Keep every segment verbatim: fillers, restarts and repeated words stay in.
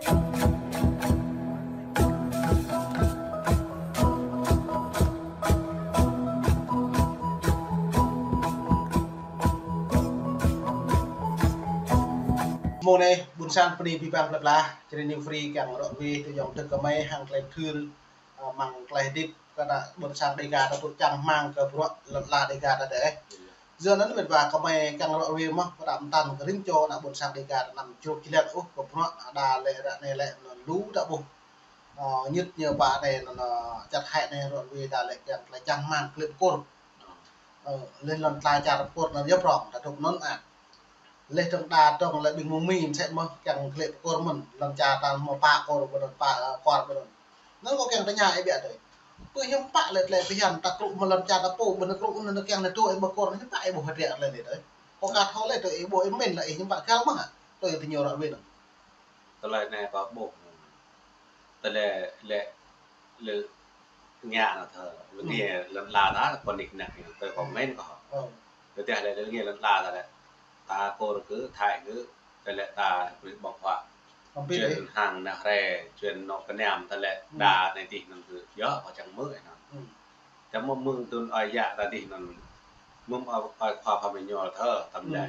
Mông anai, ƀuôn sang bơni abih bang plơi pla, Jrai New Free kiăng ră ruai tơlơi dŏng tơ̆k kơmơi hăng tơlơi thâo, ơ, mơ̆ng tơlơi hơdip, kơ ană ƀuôn sang Dêga ta tŭ čang rơmang kơ bruă lŏn ala Dêga ta dêh. Yua anŭn mĕt wa kơmơi kiăng ră ruai mơ̆n, pơđăm tăn kơ rĭm čô ană ƀuôn sang Dêga ta anăm čruk čilĕt ôh kơ bruă đa lĕ ră anai lĕ anŭn lu ta ƀuh. Ơ, ñit ñu pă anai anŭn, ơ, čăt hĕ anai ră ruai đa lĕ kiăng tơlơi čang rơmang klĕp kur. Ơ, lĕ lŏn tla čar pơkŏn anŭn yơh prŏng, ta tŭk anŭn ah. Lĕ tơ̆ng đa tơ̆ng lĕ ƀing mơ̆ng Mi mơsĕ mơ̆n, kiăng klĕp pơkŏn mơ̆n, lŏn čar ta mơ̆ pă kŏr ƀơi anŭn, pă, ơ, kŏr ƀơi anŭn. Anŭn kâo kiăng tơña ih biă tui. Pơ hiư̆m pă lĕ, lĕ pơhiăp ta krŭ mơ̆ lŏn čar ta pô, ƀơi anŭn krŭ anŭn kiăng anŭn tui ih ƀơi kŏr, hiư̆m pă ih ƀuh hơdră lĕ anai tui. Kâo ka thâo lĕ tui ih ƀuh ih mĭn lĕ ih hiư̆m pă kiăng mơ̆ hă. Tui ih tơña ră ruai anŭn. Tơlơi anai kâo ƀuh. Tơlơi lĕ, lĕ ngă anŭn thơ, lĕ ngă lŏn ala ta, kơ nik nak anŭn, tui kâo mĭn kâo. Ơ. Tơdah lĕ, lĕ ngă lŏn ala ta lĕ, ta kŏr kơ, Thái kơ, tơlơi ta brơi ƀơ̆ng huă. Čuen hăng ană hrơi, čuen anŏ kơnăm, tơlơi đa anai tih anŭn kơ, yơh, kâo čang mơ̆ anŭn. Tơdah mơ̆ng mơ̆ng tŭn ơi yă ta tih anŭn, mơ̆ng ơi, ơi khua pha mơñol thơ, tơm lĕ.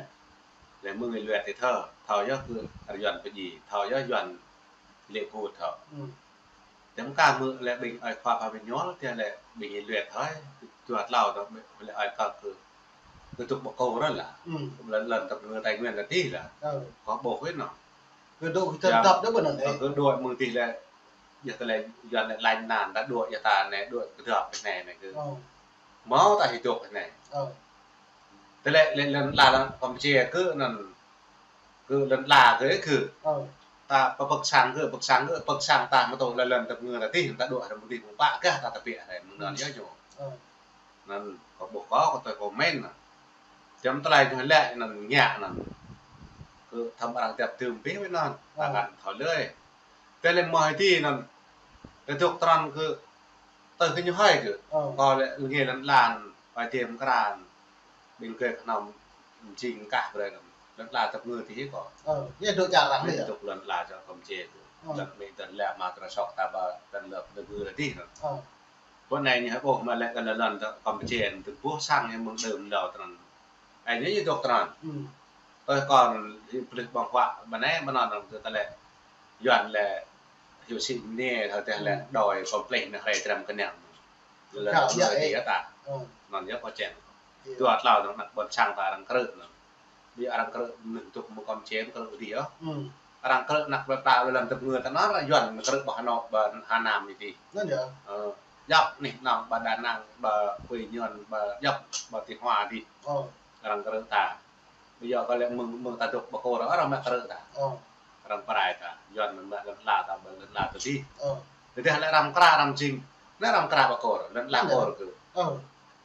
Lĕ mơ̆ng ih luet tih thơ, thâo yơh kơ rơyuan pơji, thâo yơh yuan lĕ put thâo. Tơm ka mơ̆ lĕ ƀing ơi khua pha mơñol, tơdah lĕ ƀing ih luet hơi, dua tlâo tơ̆ng lĕ ơi kơ kơ, kơ tŭk ƀơi kŏr lah. Lŏn, lŏn tơ̆p ngơ Tây Nguyên ta tih lah. Kâo ƀuh ih anŭn. Kơ dŏ kơ tơdăp đôč ƀơi anŭn, ơ, kơ dŏ mơ̆ng tih lĕ, yua tơlơi yuan lĕ lanh nan, ta dŏ yua ta anai, dŏ kơdŏp kơ anai anai kơ. Hmâo ta hơdŏk kơ anai. Tơlơi lĕ lŏn ala Kampuchia kơ anŭn, kơ lŏn ala kơ kơ. Ta pơpơ̆k sang kơ, pơ̆k sang kơ, pơ̆k sang ta mơ̆ tŏ lĕ lŏn tơ̆p ngơ ta tih, ta dŏ hrŏm tih mơ̆ng pă gah ta tơbiă hrŏm mơ̆ng anŭn yơh ñu. Anŭn kâo ƀuh kâo, kâo tui kâo mĭn anŭn. Tơm tơlơi ñu lĕ anŭn ngă anŭn. Kơ tơm arăng dăp tơm bĕ wơ̆t anŭn. Ta kăn thâo lơi. Tơlơi mơ̆ hơti anŭn. Tơdŏk tơnăn kơ tui kơ ñu hơi kơ. Kâo lĕ ngă lŏn ala anŭn, ơi tơm kran. Ƀing gơ̆ kơnăm jing kah brơi anŭn. Lŏn ala tơ̆p ngơ tih kâo. Yơh dŏ čar arăng yơh. Dŏ lŏn ala čar Kampuchia kơ. Lŏn Mi tơ̆n lĕ mă tơrơsŏk ta ƀă tơ̆n lŏn tơ̆p ngơ tih anŭn. Pơ anai ñu ƀuh mă lĕ kơ lŏn, lŏn ta Kampuchia anŭn tơ̆ng ƀuh sang ñu mơ̆ng đưm đao tơnăn. Ơ, ñu ñu dŏ tơnăn. Tui kâo anŭn, plih ƀơ̆ng huă, ƀơi anai, ƀơi anŭn, anŭn tơlơi. Yuan lĕ, hyu si mơnê, thâo tơlơi, đôi, pơplih ană hrơi tram kơnăm. Lŏn tơ̆p ngơ tih ta. Anŭn yơh kâo čang. Dua tlâo anŭn ană ƀôn sang ta arăng krư̆ anŭn. Ƀiă arăng krư̆ mơ̆ng tŭk mơ̆ng Kampuchia krư̆ tih yơh. Arăng krư̆ ană plơi pla lŏn tơ̆p ngơ ta anŭn arăng yuan krư̆ ƀơi Hà Nội, ƀơi Hà Nam tih. Anŭn yơh. Ơ, djŏp anih anŭn ƀơi Đà Nẵng, ƀơi Quy Nhơn, ƀơi djŏp, ƀơi Tây Hoa tih. Arăng krư̆ ta. Ƀiă kơ lĕ mơ̆ng, mơ̆ng ta dŏ ƀơi kŏr arăng mă krư̆ ta. Arăng pơrai ta. Yuan mă lŏn ala ta ƀơi lŏn ala ta tih. Tơdah lĕ arăng krư̆ arăng jing. Anai arăng krư̆ ƀơi kŏr, lŏn ala kŏr kơ.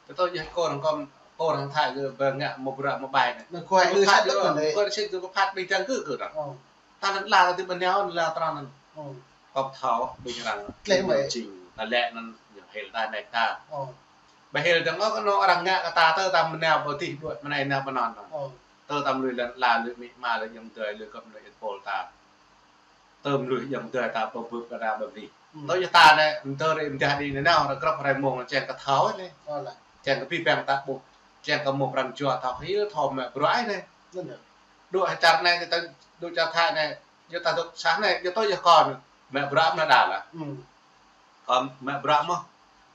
Tơtô yơh kôrang kơ, kôrang Thái kơ ƀing ngă mơ̆ bruă mơ̆ ƀai anai. Anŭn kơ hai đứa sat đôč anŭn. Kơ sat đôč kơ phat ƀing dăng kơ kơ anŭn. Ta lŏn ala ta tih ƀơi anai, lŏn ala tơnăn anŭn. Kâo thâo ƀing arăng. Tlĕ mơ̆. Jing, ta lĕ anŭn, ñu hil ta anai ta. Ƀu hil dăng ôh kơ anŭn arăng ngă kơ ta tơ ta mơnao ƀơi tih đuaĭ mơnai nao ƀơi anŭn anŭn. Tơ ta lui lŏn ala, lui amĭ ama, lui ayŏng adơi, lui gŏp lui pôl ta. Tơm lui ayŏng adơi ta ƀơ̆ng bưp kơ ta ƀơ̆ng đĭ. Tơ yơh ta anai, mơ̆ng tơ rai mơ̆ng dah đĭ anai nao, rai grăp rai mông, čang kơ thâo anai. Čang kơ abih bang ta ƀuh, čang kơ mơ̆ pran jua thâo hil, thâo mă bruă anai. Dŏ hơčar anai, ta dŏ čar Thái anai, yua ta dŏ sah anai, yua tơ yơh kâo anai, mă bruă mơ̆ đa lah. Kâo mă bruă mơ̆,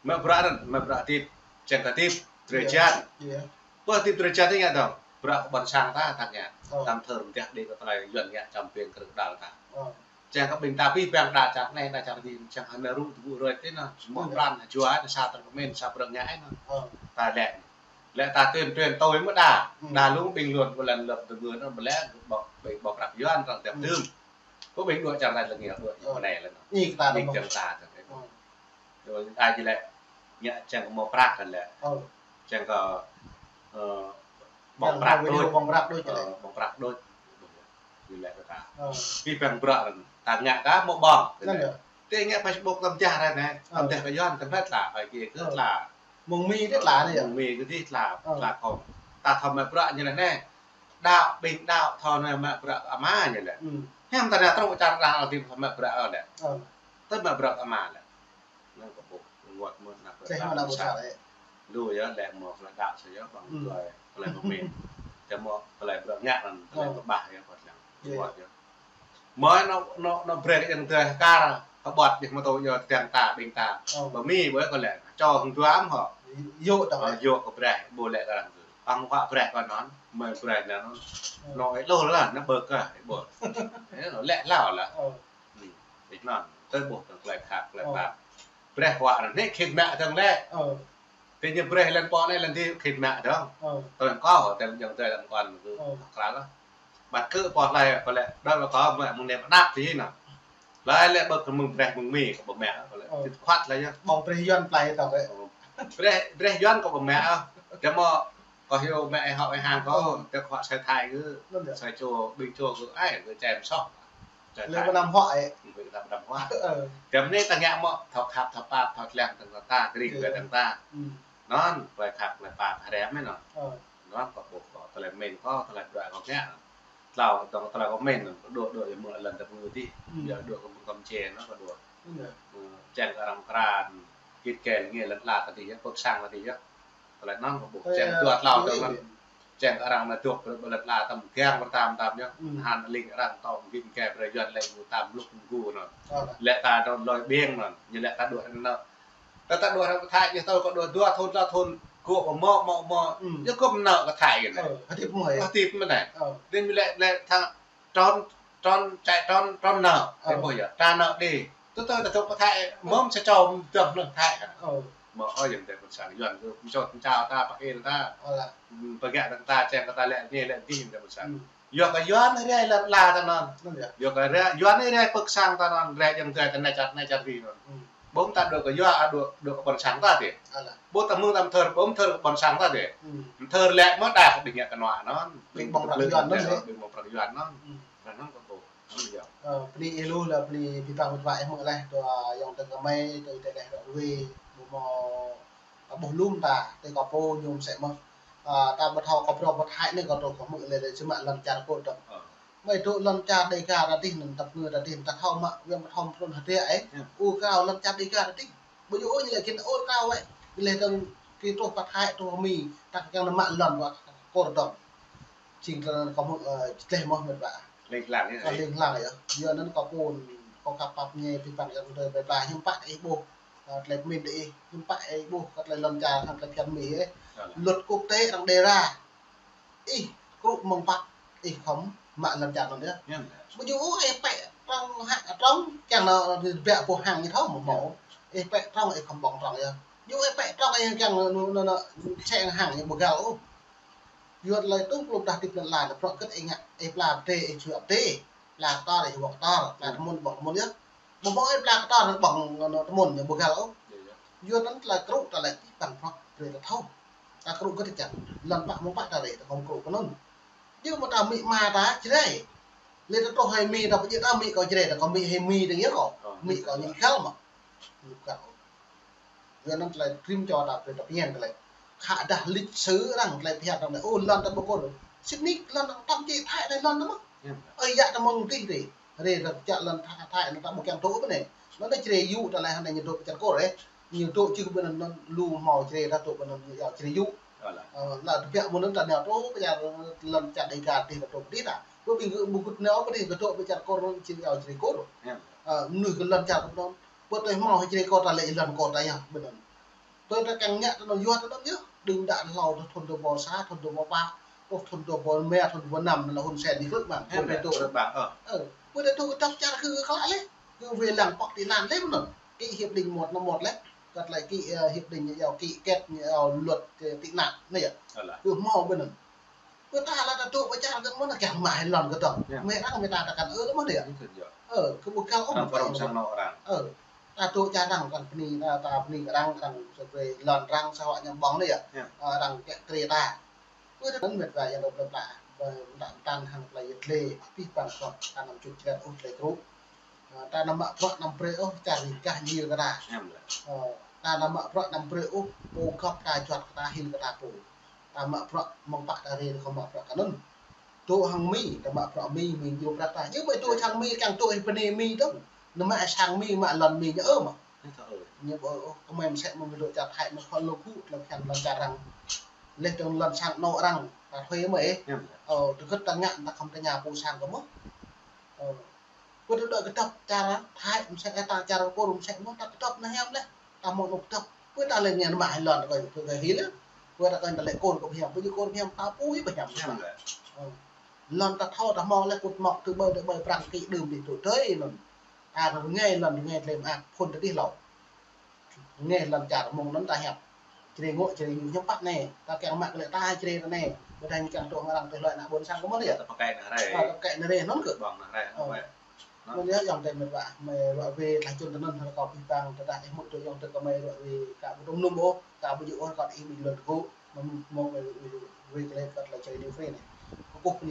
mă bruă anŭn, mă bruă hơdip, čang kơ hơdip, drơi jăn. Pơ hơdip drơi jăn tih ngă dơ̆ng, bruă kơ ƀôn sang ta, ta ngă. Tam thơr mơ̆ dah đĭ kơ tơlơi yuan ngă čăm ping krư̆ đăl ta. Čang kơ ƀing ta abih bang đa čar anai, đa čar adih, čang hơnơ̆ng rŭ tơgŭ rơ̆t tih anŭn, čơmơ̆ pran, jua, anai sa tơlơi kơmĭn, sa prơ̆ng ngă anŭn. Ta lĕ. Lĕ ta tuyên truyền tui mơ̆ đa. Đa lu ƀing luôn ƀơi lŏn lŏn tơgŭ anŭn, ƀơi lĕ, ƀơi, ƀơi prăk yuan, arăng dăp tơ̆m. Kơ ƀing dŏ čar ta lĕ ngă dŏ, anai lĕ. Ih, ta ƀing čar ta. Ai jing lĕ, ngă čang kơ mơ̆ prăk kơ lĕ. Čang kơ, ơ, ƀơ̆ng prăk đôč. Ƀơ̆ng prăk đôč. Ơ, ƀơ̆ng prăk đôč. Jing lĕ kơ ta. Abih bang bruă anŭn. Ta ngă kơ mơ̆ ƀơ̆ng. Anŭn yơh. Tơ ngă Facebook tơm jah rai anai. Tơm jah kơ yuan, tơm hrĕt lah. Ơi kơ tla. Mơ̆ng Mi tih tla anai yơh. Mơ̆ng Mi kơ tih tla. Tla kông. Ta thâo mă bruă ñu lĕ anai. Đaŏ, ƀing đaŏ thâo anai mă bruă ama ñu lĕ. Hiam ta dah truh čar dah alơ̆m tơlơi mă bruă ôh lĕ. Ơ. Tơlơi mă bruă kơ mă lĕ. Anŭn kơ ƀuh, rơngot mơ̆n ană bruă. Čeh mă ană bruă sat lĕ. Lu yơh, lĕ mơ̆ tơlơi đaŏ sơ yơh, ƀơ̆ng tơlơi, tơlơi pơmĭn. Tơlơi mơ̆, tơlơi bruă ngă anŭn, tơlơi kơƀah yơh, kơƀah lăng. Rơngot yơh. Mơ̆ anŭn, anŭn, anŭn brơi yang tơlơi kar, kơƀut yơh mơ̆ tŭ yơh tiang ta, ƀing ta. Ơ. Ƀơ Mi ƀơi kơ lĕ, čô hăng dua mơ̆ hŏ. Yua tơlơi. Ơ, yua kơ brơi, ƀu lĕ kơ arăng tŭ. Ƀơ̆ng huă brơi kơ anŭn, mơ̆ brơi anŭn. Ơ. Anŭn ih lu lah, anŭn ƀơ kơ, ih ƀu. Ơ, anŭn lĕ hlâo lah. Ơ. Hmm. Ih anŭn, tơl ƀuh tơlơi khăp, tơlơi pap. Brơi huă anŭn, anai khĭn mă dơ̆ng lĕ. Ơ. Tơl ñu brơi lŏn pô anai lŏn dih khĭn mă dơ̆ng. Ơ. Tơl kâo, tơl yang tơl lŏn kon kơ kral lah. Ƀăt kơ pô hlơi, pô lĕ, đơ̆ng lŏn kâo mă mơ̆ng anai pơđăp tih anŭn. Hlơi lĕ ƀơ̆ng kơ mơ̆ng brơi mơ̆ng Mi, kơ ƀu mă, pô lĕ. Ơ. Tơl khuăt lah yơh. Ƀơ̆ng brơi Yuan plơi tơl kơ. Brơi, brơi Yuan kơ ƀu mă, ơ. Tơl mơ̆ Kâo hyu mă ih hŏk ih hăng kâo, tơl kơ huă sơi Thái kơ, sơi čô, ƀing čô kơ ai, kơ čem soh. Sơi Thái. Lĕ pơnăm huă ih. Ƀing ta pơnăm huă. Ơ. Tơl anai ta ngă mơ̆, thâo khăp, thâo pap, thâo tơlăng tơ̆ng ta, kơring kơ tơ̆ng ta. Anŭn, tơlơi khăp, tơlơi pap, hơrem mơ̆n anŭn. Ơ. Anŭn kâo ƀuh kâo, tơlơi mĭn kâo, tơlơi bruă kâo ngă. Tlâo, tơlơi kâo mĭn, kâo dŏ, dŏ, yua mơ̆ lŏn tơpơngư tih. Yua dŏ kơ ƀing kâo mơčeh anŭn kâo dŏ. Ơ, čang kơ arăng kran, git kel, ngă lŏn ala ta tih yơh, pơ̆k sang ta tih yơh. Tơlơi anŭn kâo ƀuh. Ơ, čang dua tlâo tơ̆ng anŭn. Čang kơ arăng anai dŏ pơ lŏn ala tăm kiăng pơtăm tăm yơh. Hăn ling arăng tŏ git kel brơi Yuan lĕ gu tăm lŭk gu anŭn. Lĕ ta dŏ lơi ƀing anŭn, ñu lĕ ta dŏ anŭn. Ta ta dŏ arăng pơthai yơh tơl kâo dŏ dua thun, tlâo thun, gŏ mơ̆, mơ̆, mơ̆. Yơh gŏ mơ̆ nao kơ Thái anai. Ơ, hơdip mơ̆. Hơdip mơ̆ anai. Ơ. Đing lĕ, lĕ thang trơn, trơn, čai trơn, trơn nao. Ơ. Ih ƀuh yơh, ta nao đĭ. Tui tui ta dŏ pơ Thái, mơ̆m sa čô mơdơ̆ng nao Thái hă. Ơ. Mơ̆ ơi yang tơl pơsang Yuan kơ, mơčot mơčao ta, pơkil ta. Ơ lah. Pơgă tơ̆ng ta, čang kơ ta lĕ, ñu lĕ dih yang tơl pơsang. Yua kơ Yuan rai lŏn ala ta anŭn. Anŭn yơh. Yua kơ rai, Yuan rai pơ̆k sang ta anŭn, rai yang tơl ta anai čar, anai čar dih anŭn. Ƀơ̆ng ta dŏ kơ Yuan, a dŏ, dŏ kơ ƀôn sang ta dih. Ơ lah. Ƀơ̆ng ta mơ̆ng ta mơthơr, ƀơ̆ng mơthơr kơ ƀôn sang ta dih. Mơthơr lĕ mơ̆ đah ƀing ngă kơ anŭn. Ƀing ƀơ̆ng prăk Yuan anŭn lĕ. Ƀing ƀơ̆ng prăk Yuan anŭn. Anŭn kâo ƀuh. Anŭn yơh. Ơ, bơni ih lu lah, bơni abih bang mơ̆ ih hmư̆ laih, tui ayŏng tơ̆ng kơ mơi, tui tơlơi đeh ră ruai, ƀu mơ̆, ƀuh lŏm ta, tui kâo pô ñu mơsĕ mơ̆. Ơ, ta ƀu thâo kâo prŏng pơ Thái anai kâo dŏ kâo hmư̆ lĕ, lĕ čơmă lŏn čar kâo dŏ. Ơ. Mơi dŏ lŏn čar Đêga ta dih, anŭn tơpơngư ta dih, ta thâo mă, wơ̆t mă thâo mơtrun hơdră ih. Yơh. Ơ, kâo lŏn čar Đêga ta dih. Ƀu djơ̆ ôh ñu lĕ kĭn ôh kâo wơ̆t. Ƀiădah tơ̆ng kơ truh pơ Thái truh Mi, ta kiăng nao mă lŏn wơ̆t kâo dŏ. Jing tơlơi anŭn kâo hmư̆, ơ, čơtleh mơ̆ mĕt wa. Ling lang yơh. Ơ, ling lang yơh. Yua anŭn kâo pô, kâo khăp pap ñu abih bang yang tơ̆ng pơ ta hiư̆m pă ih ƀuh. Ơ, tơlơi pơmĭn tơ ih, hiư̆m pă ih ƀuh, kơ tơlơi lŏn čar hăng tơlơi phiăn Mi ih. Ơ lah. Luật quốc tế arăng đề ra. Ih, krŭ mơ̆ng pă, ih khŏm mă lŏn čar anŭn yơh. Yơh. Ƀu djơ̆ ôh ih pĕ trong hă, trong, kiăng nao biă pô hăng ñu thâo mơ̆ mơ̆. Ih pĕ trong ih khŏm ƀơ̆ng trong yơh. Djơ̆ ih pĕ trong ih kiăng nao, nao, nao, sĕ hăng ñu ƀu găl ôh. Yua tơlơi tŭ plŭm dah tip lŏn ala, bruă hơget ih ngă, ih pla pơdê, ih juă pơdê. Pla kơtor, ih juă kơtor, pla tơmŭn, ƀơ̆ng tơmŭn yơh. Ƀơ̆ng ƀơ̆ng ih pla kơtor, ƀơ̆ng, nao, nao tơmŭn, ñu ƀu găl ôh. Yua anŭn tơlơi krŭ ta lĕ abih bang bruă brơi ta thâo. Ta krŭ hơget ta kiăng. Lŏn pă mơ̆ng pă ta rai, ta khŏm krŭ kơ anŭn. Djơ̆ mơ̆ ta amĭ ama ta Jrai. Lĕ ta truh hĭ amĭ ta, pơjing ta amĭ kâo Jrai, ta kâo amĭ hĭ amĭ dơ̆ng yơh kâo. Ơ. Amĭ kâo ñu găl mơ̆. Ñu găl ôh. Yua anŭn tơlơi rĭm čô ta brơi ta pơñen tơlơi. Khă dah lik sư arăng tơlơi phiăn arăng anai. Ơ, lŏn ta ƀu kơ̆l. Sĭt nik lŏn ta tăm čê Thái anai lŏn ta mơ̆. Yơh. Ơi yă ta mơ̆ng tih rai. Rai ta čă lŏn Tha-, Thái anai ta ƀu kiăng dŏ ƀơi anai. Lŏn anai Jrai yŭ ta lĕ hăng anai ñu dŏ pơ čar Kur rai. Ñu dŏ čih ƀơi anŭn lu hmâo Jrai ta dŏ ƀơi anŭn ñu yua Jrai yŭ. Ơ lah. Ơ, lŏn ta biă mơ̆ng anŭn ta nao dŏ pơ čar lŏn čar Đêga dih ta dŏ pơ dih ta. Ƀơi ƀing gơ̆ ƀu gưt nao pơ dih gơ̆ dŏ pơ čar Kur ñu yua Jrai Kur. Yơh. Ơ, mơnuih kơ lŏn čar kơ anŭn. Ƀơi tơlơi hmâo Jrai kơ ta lĕ lŏn kơ ta yơh ƀơi anŭn. Tui ta kiăng ngă tơ anŭn yua tơ anŭn yơh. Đưm đă hlâo tơ thun dua rơbâo sa, thun dua rơbâo pă, ôh, thun dua rơbâo rơma, thun dua rơbâo năm, anŭn Hun Sen ñu krư̆ ƀơ̆ng. Yơh, Hun Sen ñu krư̆ ƀơ̆ng, ơ. Ơ, ƀơi anŭn tơ kơ dŏ čar kơ kơ klă lĕ. Kơ wai lăng pŏk tị nạn lĕ mơ̆n anŭn. Kơ hiệp định một năm một lĕ. Kơ tơlơi ký, ơ, hiệp định ñu yua ký kết ñu yua luật, ơ, tị nạn anai yơh. Ơ lah. Kơ hmâo ƀơi anŭn. Kơ ta lĕ ta dŏ pơ čar kơ mơ̆n kiăng mă hĭ lŏn kơ dŏ. Yơh. Mơ̆ arăng mơ̆ ta ta kăn ư lĕ mơ̆n yơh. Yơh, yơh. Ơ, kơ ƀu găl ôh. Arăng pơrŏng sang anŏ arăng. Ơ, ta dŏ čar arăng kăn bơni, ta, ta bơni arăng, arăng sơprơi lŏn arăng sa wă ñu ƀơ̆ng anai yơh. Yơh. Ơ, arăng kiăng krê ta. Kơ anŭn mĕt wa yang dŏ plơi pla. Ƀơi mơta mơtăn hăng tơlơi yet lĕ, abih bang kơ ta anăm čut čret ôh tơlơi krŭ. Ơ, ta anăm mă bruă anăm brơi ôh, čar ri gah ñu kơ ta. Yơh. Ơ, ta anăm mă bruă anăm brơi ôh, pô gŏp ta juăt kơ ta hil kơ ta pô. Ta mă bruă mơ̆ng pă ta rai, ta khŏm mă bruă kơ anŭn. Dŏ hăng Mi, ta mă prăk Mi, Mi ñu prăk ta. Ñu ƀu dŏ hăng Mi, kiăng dŏ ih bơni Mi dong. Nă mă sang Mi, mă lŏn Mi ñu ơ mă. Ñu ƀu, ơ, kơmơi mơsĕ mơ̆ng dŏ čar Thái mơ̆ng khol lô khu, lŏn kiăng lŏn čar arăng. Leh dong lŏn sang anŏ arăng, ta thuê mơ̆ ih. Ơ, tơgơ̆t ta ngă, ta khŏm ta ña pô sang kơ mơ̆. Ơ, ƀu dŏ kơdŏp čar Thái, mơsĕ ta čar Kur, mơsĕ mơ̆ ta kơdŏp nă hiam leh. Ta mơ̆ nŏ kơdŏp. Ƀu ta lĕ ngă mă lŏn kơ, kơ, kơ hil. Ƀu ta kơ ta lĕ kôr kơ hiam, ƀu kôr hiam, ta pô ih hiam. Hiam leh. Ơ. Lŏn ta thâo ta hmâo leh kŭt mŏk tơ ƀơi, tơ ƀơi prăng kĭ đưm đĭ tŭ tơi anŭn. Ta rơngai lŏn rơngai tlem ak phŭn tơ dih lŏ. Rơngai lŏn čar mơ̆ng anŭn ta hiăp. Čre ngŏ, čre ñu hiăp păt anai. Ta kiăng mă kơ lĕ ta čre ta anai. Ƀu ta ñu kiăng tŏng arăng tơlơi ană ƀôn sang kơ mơ̆n yơh. Ta pơkai nă rai. Ta pơkai nă rai anŭn kơ. Ƀơ̆ng nă rai. Ơ. Anŭn yơh yŏng tơ met wa, mơi ruă wê tlah čun tơ anŭn hăng kâo pih pang, tơdah ih mŭt tơ yŏng tơ kơ mơi ruă wê ka ƀu tŭm nŭm ôh, ka ƀu djơ̆ ôh kơ ih ƀing lŏn tơgŭ, mơ̆ng mơi ruă wê kơ lĕ kơ tơlơi čre Ukraine anai. Kơkuh